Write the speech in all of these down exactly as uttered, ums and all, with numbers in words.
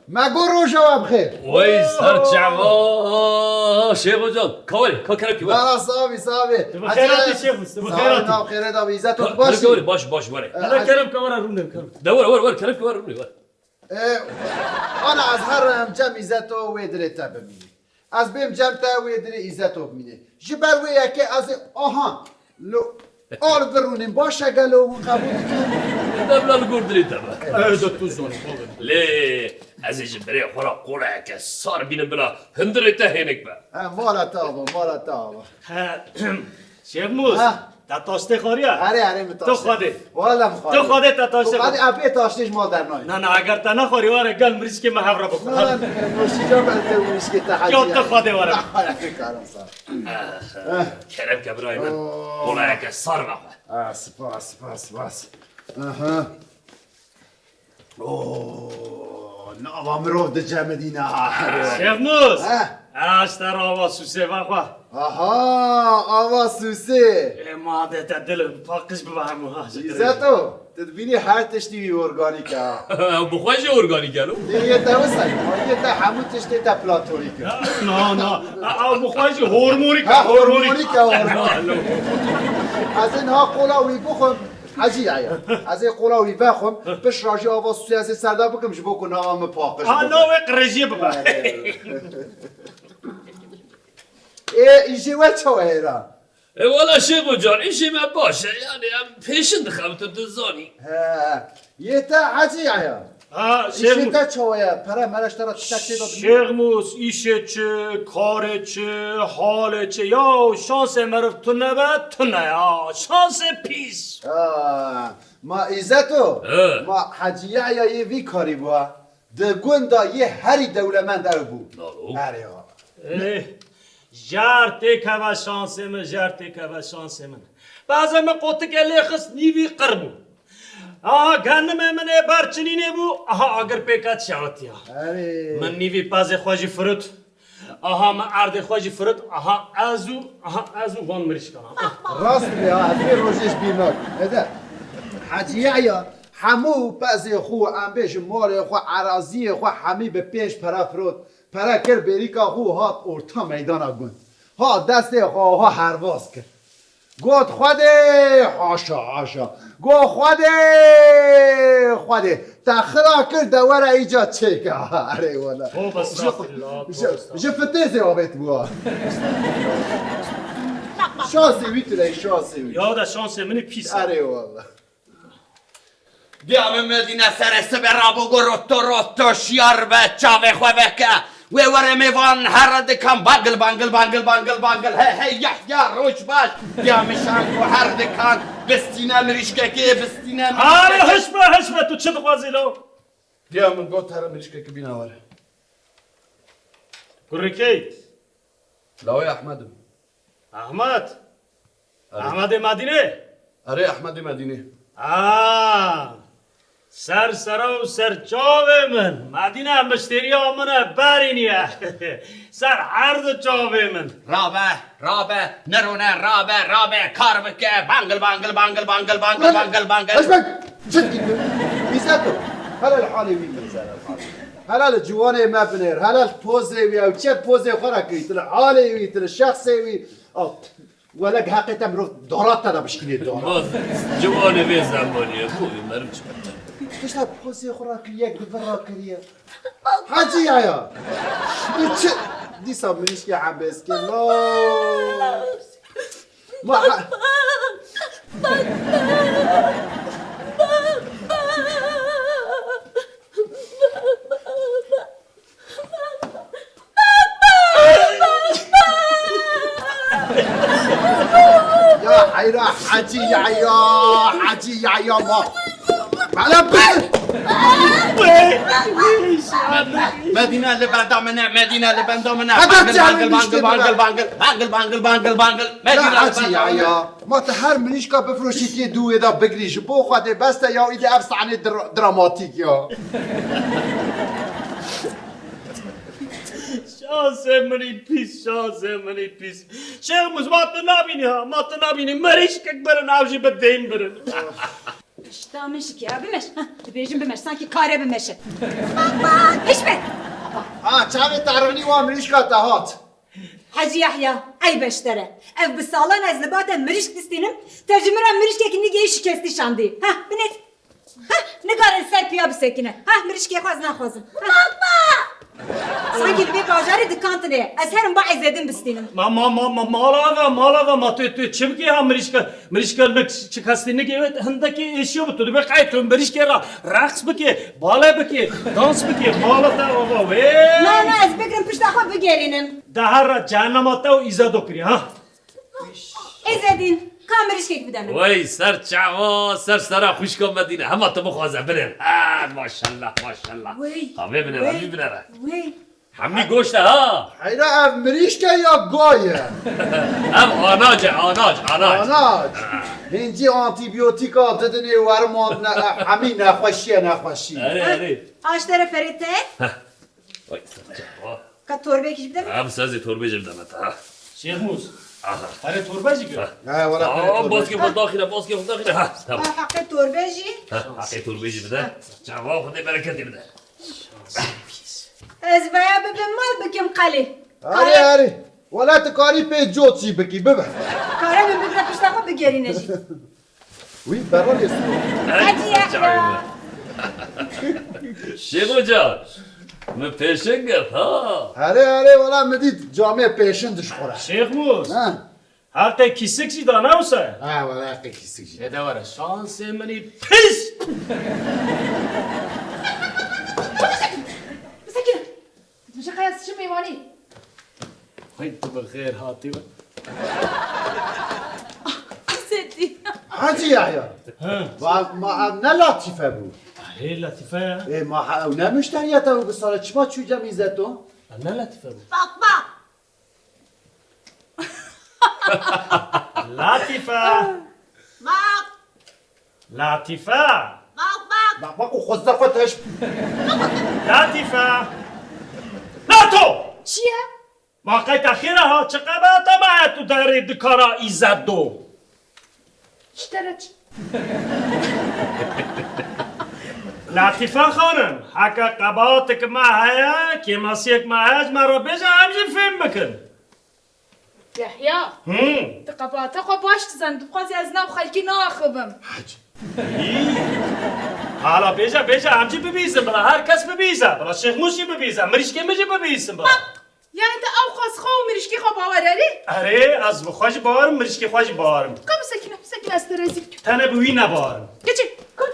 Me got roja we bi xêr. Wey ser çava. Şêx Hoca, ka werê, ka kerem ki were. Bala, savî, savî. Tu bi xêr hatî Şêx Mustafa, bi xêr hatî. Nav xêrê da, îzet ol, tu baş î? Ka werê, baş, baş, were. Hele kerem ke were rûne, kerem. De were, were, were, kerem ki were rûne, were. E, ana ez herim cem îzeto wê dirê te bimînî. Ez bêm cem te wê dirê îzeto bimînî. Ji ber wê yekê ez ê aha, lo, al birûnîm, baş e gelo hûn qebûl dikin? Devla li gor dirê te be. Ew de tu zanî, bavê. Lê ez ê ji birê xwe re qoleke sar bînim bila hundirê te hênik be. He, mala te ava, mala te ava. He, Şêx Mûs, ha, te taştê xwariya? Erê, erê, min taştê. Tu Xwedê. Wala min xwedê. Tu Xwedê te taştê xwedî. Xwedê, ez bê taştê ji mal dernayî. Na, na, eger te nexwarî ware gel mirîşkê me hev re bixwin. Na, na, nûşî ca ber te mirîşkê te hecî. Ya tu Xwedê were. Erê, karim sar. Eh, kerem ke birayê min. Oo. Kolayeke sar vexwe. Ah, spas, spas, spas. Aha. Oo, nava mirov dice Medîne. Şêx Mûs. He? Ez te re ava sûsê vexwe. Aha, ava sûsê. Ê, ma de te dil paqij bibe hemû, ha, ji dirê. Îzeto, tu dibînî her tiştî wî organîk e. Ew bi xwe jî organîk e, no? Dê yê te wisa, yê te hemû tiştê te platonîk e. Na, na, ew bi xwe jî hormonîk e, ha, hormonîk. Hormonîk e, hormonîk. Ez ê niha qola wî bixwim. Hecî yaya. Ez ê qola wî vexwim, pişt re jî ava sûsê ez ê ser de bikim ji bo ku nava min paqij bibe. Ha, navê qirêjiyê bibe. Ê, îşê we çawa hêra? E, wala Şêxo can, îşê me baş e. Yani em pêşin dixebitin, tu zanî. He. Yê te Hecî Yahya. Ha, Şêx Mûs. Îşê te çawa ye? Pere mere ji te re tiştek tê de dimîne? Şêx Mûs, îşê çi, karê çi, halê çi? Ya şansê meriv tune be, tune ya. Şansê pîs. Ha, ma Îzeto, he, ma Hecî Yahya yê vî karî bû ha. Di gunda yê herî dewlemend ew bû. Nalo. Erê ha. Eh, jar têkeve şansê min, jar têkeve şansê min. Bazê min qotikê lê xist nîvî qir bû. Aha genimê min ê ber çinînê bû, aha agir pêka çiya tiya. Erê. Min nîvî pezê xwe jî firut. Aha min erdê xwe jî firut, aha ez û, aha ez û van mirîşkana. Rast be ya, ez vê rojê ji bîr nakim. Ede, Hecî Yahya hemû pezê xwe, em bêjin malê xwe, eraziyê xwe hemî bi pênc pere firot. Pere kir bêrîka xwe û hat orta meydana gund. Ha destê xwe ha herbaz kir. Got, "Xwedê, haşa, haşa." Got, "Xwedê, Xwedê. Te xira kir de were îca çêke." Erê wele. Tobe estağfirullah, tobe estağfirullah. Ji fitêzê avêt bû. Şansê wî tune, şansê wî. Ya da şansê min pîs. Erê wele. Diya min Medîne serê sibe rabû got, "Roto, roto, şiyar be, çavê xwe veke. Wê were mêvan her dikan, bangil, bangil, bangil, bangil, bangil. Hey, hey, Yahya, roj baş." Diya min şan ku her dikan, bistîne mirîşkekê, bistîne mirîşkekê. Hale, hiş be, hiş be, tu çi dixwazî lo? Diya min got, "Here mirîşkekê bîna were." Kurikê? Lawê Ehmed im. Ahmet? Erê. Ahmedê Medînê? Erê, Ehmedê Medînê. Aa! Ser sera û ser çavê min. Medîne mişteriya min e, berî niye. Ser erd çavê min. Rabe, rabe, nerone, rabe, rabe, kar bike. Bangil, bangil, bangil, bangil, bangil, bangil, bangil. Eşmek, çit gitti. Bize tu. Hele li halê wî min. Hele li ciwanê me binêr. Hele li pozê wî. Ew çi pozê xwe re kirî. Tu li halê wî, tu li şexsê wî. Al. Wele heqê te mirov dorat te de bişkînê dorat. Baz, ciwanê vê zemanî ye, ku meriv çi bike? Tişta pozê xwe rakiriye, givir rakiriye. Hecî yaya. Tu çi? Dîsa mirîşkê hebêz kir. La. Ma he- Ya heyra Hecî Yahya, Hecî Yahya ma. Bala bil. Medîne li benda min e, Medîne li benda min e. Hadi bangil, bangil, bangil, bangil, bangil, bangil, bangil, bangil, bangil. Medîne li benda min e. Ya Hecî Yahya. Ma tu her mirîşka bifroşî tê dû wê de bigirî ji bo Xwedê bes te ya îdî ev sahnê dra-, dramatîk ya. Şansê min î pîs, şansê min î pîs. Şêxmûs, ma tu nabînî ha, ma tu nabînî. Mirîşkek birin, ew jî bi dîn birin. Pişta min şikê, ya bimeş. Ha, dibêjim bimeş, sankî kare bimeşe. Bak, bak, hiç be. Ha, çavê te ronî wa mirîşka te hat. Hecî Yahya, eyb e ji te re. Ev bi salan ez li ba te mirîşk distînim, te ji min re mirîşkekî nigê şikestî şandî. Heh, binêr. Heh, nikare li ser piya bisekine. Heh, mirîşkê xwe ez naxwazim. Heh. Sankî li vê bajarê dikan tune ye. Ez herim ba Ezedin bistînim. Ma, ma, ma, ma, mala ve, mala ve, ma tu, tu çi bikê ha mirîşka, mirîşka nik, şikestî nigê wê hindekî êşiyo bi tu. Dibê qey tu mirîşkê re reqs bikê, bale bikê, dans bikê, mala te ava wê. Na, na, ez bigirim pişta xwe bigerînim. De her re cehennema te û îzedo kirî, ha? Ezedîn, ka mirîşkek bide min. Wey, ser çava, ser sera xwişka Medîne. Hema tu bixwaze, binêr. Ha, maşallah, maşallah. Wey. Ha, vê binêre, wey, vî binêre. Wey. Hemî goşt e, ha? Heyra ev mirîşk e ya gay e? Ev anac e, anac, anac. Anac. Hincî antîbiyotîka didinê werimandine, ev hemî nexweşî ye, nexweşî. Erê, erê. Aştere ferê te? Heh. Vay, sen çawa? Ka torbeyekî jî bide min. Ha, bi sazê torbê jî bide min, ha. Şêxmûs. Aha. Perê torbe jî kir. Ha. Ha, wala perê torbe. Baskê xwe daxîne, baskê xwe daxîne. Ha, tamam. Ha, heqê torbe jî. Ha, heqê torbê jî bide. Çava Xwedê bereketê bide. Ez veya bibim mal bikim qelê. Erê, erê. Wala tu karî pê cotî bikî, bibe. Kare min bibire pişta xwe bigerîne jî. Wî berra lê sor. Hadi Yahya. Şêx Hoca, min pêşin girt, ha. Erê, erê, wala min dît camê pêşin dişxure. Şêxmûs. Ha. Heqê kîsik jî da, ne wisa? Ha, wala heqê kîsik jî. Êde were, şansê min î pîs. Bisekine. Ji qeya çi mêvanî? Hay tu bi xêr hatî we. Sedî. Hacî Yahya. He. Ma, ma ev ne Latîfe bû? Erê, Latîfe ya. Ê, ma he-, ew ne muşteriya te bû bi sala, çima çû cem Îzeto? Ev ne Latîfe bû? Bak, bak. Latîfe! Bak! Latîfe! Bak, bak! Bak, bak, û xwesta xwe teş. Latîfe! Nato! Çi ye? Ma qey te xêr e ha, çi qebata me heye tu derê dikana Îzet do? Ji te re çi? Latîfe xanim, heke qebatek me heye, kêmasiyek me heye, ji me re bêje, em jî fêm bikin. Yahya, hmm, tu qebata xwe baş dizanî, tu dixwazî ez nav xelkî naxivim. Î, hala bêje, bêje, em jî bibîzin, bila her kes bibîze, bila Şêxmûs jî bibîze, mirîşkê min jî bibîzin, bila. Yani te ew qas xwe û mirîşkê xwe bawer erê? Erê, ez bi xwe jî bawer im, mirîşkê xwe jî bawer im. Ka bisekine, bisekine, ez te rezîl dikim. Tenê bi wî nebawer im. Keçik, kur,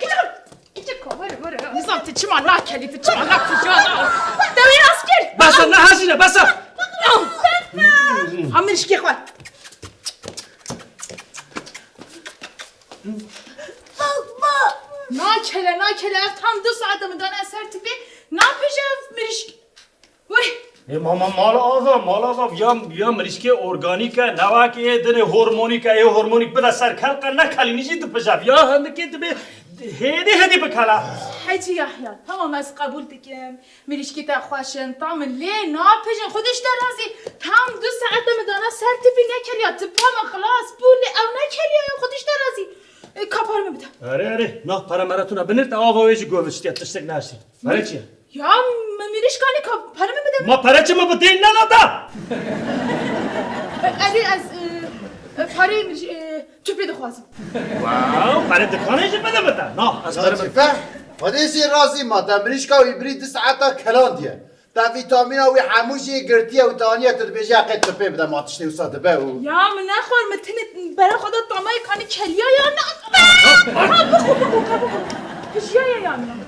keçik, kur. Keçik, kur, were, were. Nizam tu çima nakelî, tu çima nakujana. Te wê rast kir. Bes e, ne hezîne, bes e. Ha mirîşkê xwe. Nakele, nakele, ev tam du saet e min dane ser tipê. Napêje ev mirîşk. Wey! Ê, ma, ma, mala ava, mala ava, ya, ya mirîşkê organîk e, ne wek ê dinê hormonîk e, ê hormonîk bide ser kelqe, ne kelînî jî dipije. Ya hindikê dibê hêdî hêdî bikele. Hecî Yahya, tamam ez qebûl dikim. Mirîşkê te xweş in, tam in, lê napijin, Xwedê ji te razî. Tam du saet e min dana ser tipî nekeliya, tipa min xilas bû, lê ew nekeliya ya, Xwedê ji te razî. E, ka para min bide. Erê, erê, na pere mere tune binir te ava wê jî goviştiye, tiştek neştî. Pere çi ye? Ya, mi mirîşkanî ka pere min bide. Ma pere çi mi bi dîn nena te? E, erê ez, e, e, parê mirîş-, e, tüpê dixwazim. Wow, pere dikanê jî bide min te. Na, ez pere min. Latife, Xwedê jê razî ma, te mirîşka wî birî du saeta kelan diye. Te vîtamîna wî hemû jê girtiye û te aniye tu dibêjî heqê tüpê bide, ma tiştê wisa dibe û. Ya, min nexwar, min tenê bera xwe da tamayê kanî keliya ya na. Ha, bixwe, bixwe, ka bixwe. Pijiya ya ya min.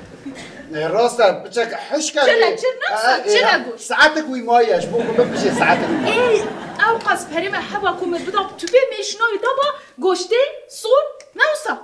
E, rast e, piçek hişk e. Çile, çile, ne wisa, e, çile e, goş. Saetek wî maye, ji bo ku bipije saetek wî maye. Ê, ew qas perê me heba ku me bida tüpê, me şinavê daba goştê, sor, ne wisa.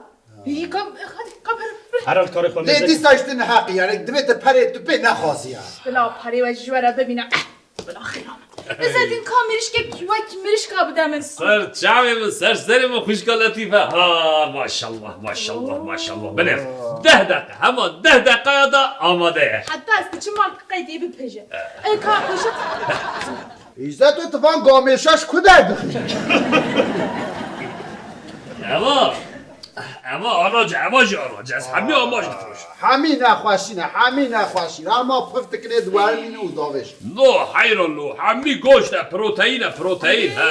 Hî, kam, hadi, kam, her, her. Her al karê xwe. Lê dîsa ji tu neheqî, yani divê te perê tüpê nexwazî ya. Bila perê we ji we re bibîne. Eh, bila xêra min. Îzedîn, ka mirîşkek wek mirîşka bide min. Ser çavê min, ser serê min xwişka Letîfe. Ha, maşallah, maşallah, maşallah. Belê, deh deqe, hema deh deqeya da amade ye. Heta ez diçim mal qeydê bipêje. Ê ka xwişik. Îzet û tu van gamêşa ji ku derdixî? Eva, eva anac, eva jî anac. Ez hemî amac difroşim. Hemî nexweşî ne, hemî nexweşî ne. Hema pif dikine, diwerimîne û davêj. No, heyran no. Hemî goşt e, proteîn e, proteîn. He.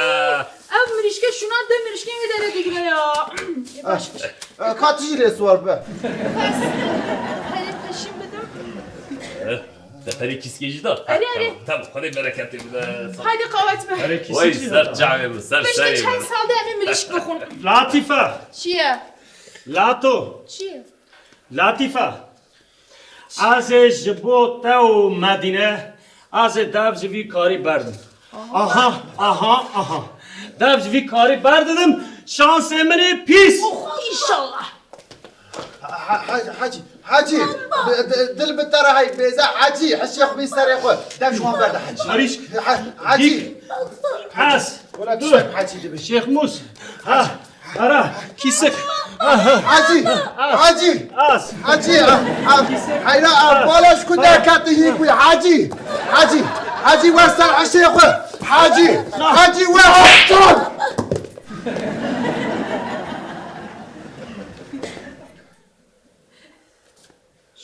Ev mirîşke şûna du mirîşkên wê dere digire ya. Ê, baş. E, ka tu jî lê siwar be. Bes. Herê peşîn bidim. Te perê kîskê jî da? Erê, erê. Tamam, tamam. Xwedê bereketê bide. Haydi qawet be. Erê kîskê jî da. Vay, ser çavê min, ser serê min. Piştî çend sal de em ê mirîşk bixwin. Latîfe. Çi ye? Lato. Çi ye? Latîfe. Ez ê ji bo te û Medîne, ez ê dev ji vî karî berdim. Aha, aha, aha. Dev ji vî karî berdidim, şansê min ê pîs. Oxo, înşallah. Ha-, ha-, Hacî, Hacî, di-, di-, dil bi te re hey bêze, Hacî, hişê xwe bî serê xwe. Dev ji wan berde, Hacî. Mirîşk. Ha-, Hacî. Dîk. Ez. Wela tiştek Hacî dibe. Şêx Mûs. Ha, ara, kîsik. Hacî, Hacî. Az. Hacî, a, a, heyra, a, bala ji ku derketî hîn bûye, Hacî. Hacî, Hacî, wer ser hişê xwe. Hacî, Hacî, wer ser.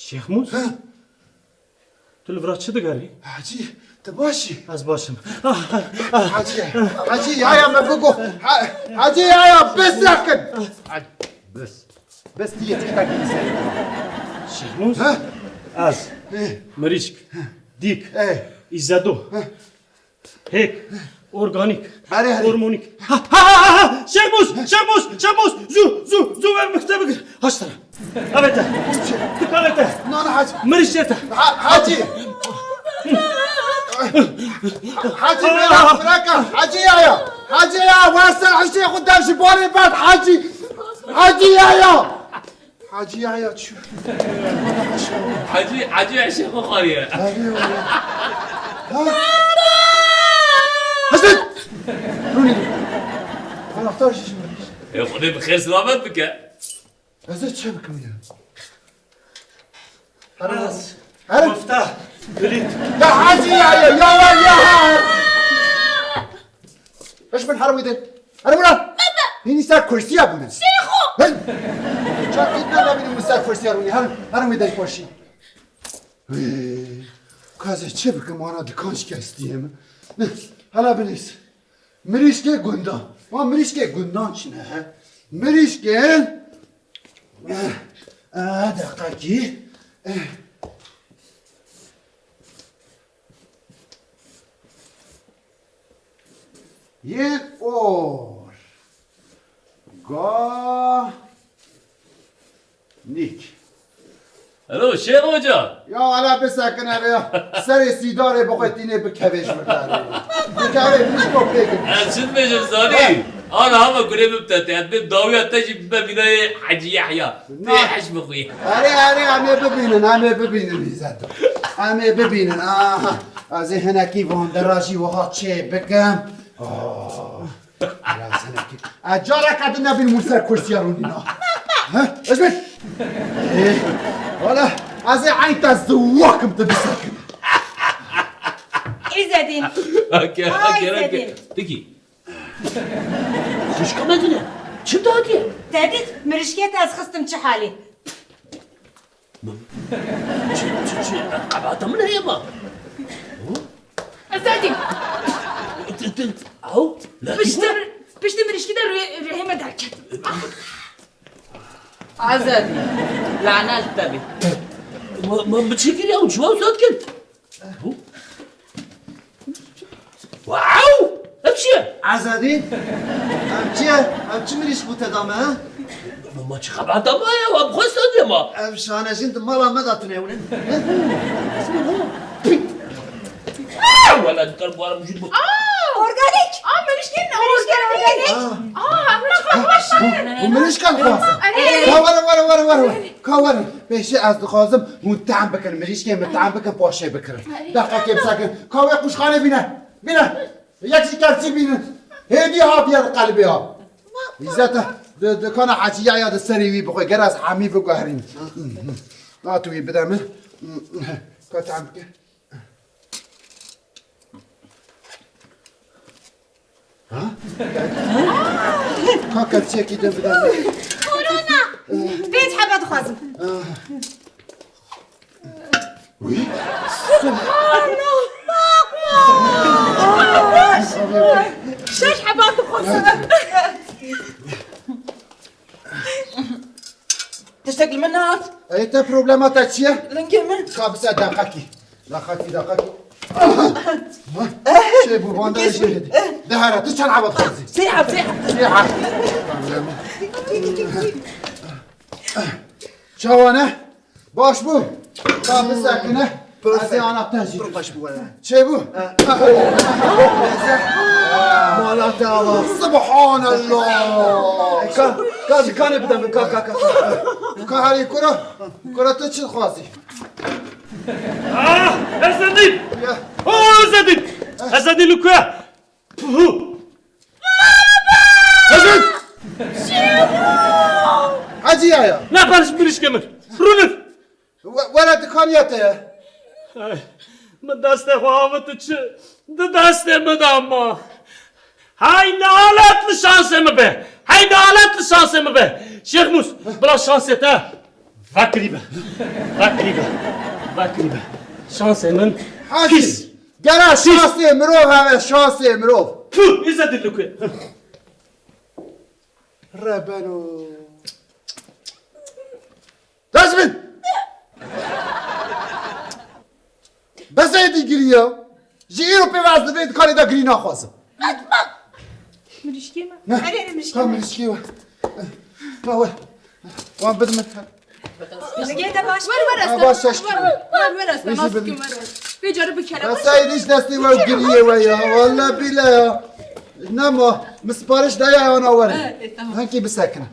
Şêx Mûs? He? Tu li vira çi digerî? Hacî, tu baş î? Ez baş im. Ah, ah, ah. Hacî, Hacî, yaya me bigo. Ha-, Hacî, yaya, bes yakin. Hacî, bes. Bes diye, tik tak insan. Şêx Mûs? Ha? Ez. He. Mirîşk. Dîk. He. Îzedo. He. Hêk, organîk, Erê, erê. Hormonîk. Ha, ha, ha, ha, ha! Şêx Mûs, Şêx Mûs, Şêx Mûs! Zû, zû, zû ver min kitêbik. Haştara. Avête. Tika avête. Na, na, Hacî. Mirîşkê te. Ha-, Hacî. Hacî, bêra, bırakın. Hacî yaya. Hacî ya, wer ser hişê xwe dev ji barê berd, Hacî. Hacî yaya. Hacî yaya çû. Hacî, Hacî eşê xwe xwariye. Erê wele. Ha? Hesret! Rûnî. Anahtar şişe. E, Xwedê bi xêr silamet bike. Ez ê çi bikim ya? Aras. Her. Mifta. Bilit. Ya Hacî yaya, ya, ya, ya. Hiş bin, herin wî din. Herin wira. Hînî ser kursiya bûne. Şêxo! Hey! Çak git, ne dabînim min ser kursiya rûnî. Herin, herin wî din kursiya. Hey! Ka ez ê çi bikim, ana dikan şikestiye min. Ne, hala binês. Mirîşkê gundan. Ma mirîşkê gundan çi ne, he? Mirîşkên, eh, eh, deqekî. Eh. Yên organîk. Hello, Şêx Hoca. Ya, hele bisekine be ya. Serê sîdarê bixwe tînê bikevê ji vir derê. Bikevê, pişko pêkin. Ez çi dibêjim zanî? Ana hema gurê min bi te tê. Em bê dawiya te jî bibe vînayê Hecî Yehya. Tê heş bixwî. Erê, erê, em ê bibînin, em ê bibînin, Îzet. Em ê bibînin. Aha. Ez ê hinekî van dera jî wiha çê bikim. Oh. Biraz hinekî. Ez careke din nebînim wî ser kursiya rûnîna. He? Ez bin. Ê, wala, ez ê eyn te ziwakim tu bisekin. Îzedîn. Ake, Ay, ake, ake. Zedîn. Dikî. Xwişka me dine. Çi dadiye? Te dît, mirişkê te ez xistim çi halî. Çi, çi, çi? Qebata min heye ma. Zedîn. T-, t-, ew? Piştî, piştî mirişkî de rê-, rêhê me derket. Azadî. Lanet te bî. Ma, ma bi çi kiriye ew? Çiwa wisa dikin? Wow! Ev çi ye? Azadî? Ev çi ye? Ev çi mirîşk bû te da me, ha? Ma çi xebata ma ye? Wa bi xwe standiye ma. Ev şanejîn di mala me da tune hewnin. Wala dikar bu ara mujib bu. Aa, organik. Aa, mirişkên organik. Aa, mirişkên xweş. Bu mirişkan xwe. Erê. Ka were, were, were, were, were. Ka were. Pêşî ez dixwazim hûn tehm bikin, mirîşkê min tehm bikin, paşê bikirin. Deqekê bisekin. Ka wê qûşxanê bîne. Bîne, yek jî kersî bînin. Hêdî hatiye qelbê ha. Îzzet e, di dikana Hecîya ya di serî wî bixwe, ger ez hemî biguherînim. Ha, tu wî bide min. Ka tam bike. Ha? Ka kersiyekî din bide min. Korona! Pênc hebe dixwazim. Wî? Subhanallah! Şeş heba dixwazim. Tiştek li min nehat. Ey, te problema te çi ye? Lingê min. Ka bise deqekî. Deqekî, deqekî. Çê bû, van de jê hêdî. De here, tu çend heba dixwazî? Sê heb, sê heb. Sê heb. Çawa ne? Baş bû. Ka bisekine. Ez ê ana te jî. Pir xweş bû wele. Çê bû? Mala te ava. Subhanallah. Ka, ka dikanê bide min, ka, ka, ka. Ka herî kura. Kura tu çi dixwazî? Ah, Ezzedîn! Ya. Oh, Ezzedîn! Ezzedîn li ku ye? Puh! Hezir! Hecî ya ya. Ne karış mirişke min. Runir. We-, were dikaniya te ye. Ay, min destê xwe avit û çi di destê min de ma. Hey nalet li şansê min be. Hey nalet li şansê min be. Şêx Mûs, bila şansê te vekirî be. Vekirî be. Vekirî be. Şansê min Hacî, pîs. Gera şansê mirov heve, şansê mirov. Puh, Îzzedîn li ku ye? Rebeno. Dest bin! Bes ê digiriya. Ji îro pê ve ez li vê dikanê de girî naxwazim. Mirişkê me. Ne? Erê, erê, mirişkê Ka me. Mirişkê we. Ka we. Wan bidin min. Lingê te baş. Wer, wer, Ha, ez baş te şaş wer, wer, wer, wer, ez te Wî jî nas bidin. Kim wer, wer. Vê carî bikere. Ka sey dîş destê we giriyê we ya. Walla bîle ya. Nema. Min sipariş daya ya, ona were. Evet, evet, tamam. Henkî bisekine.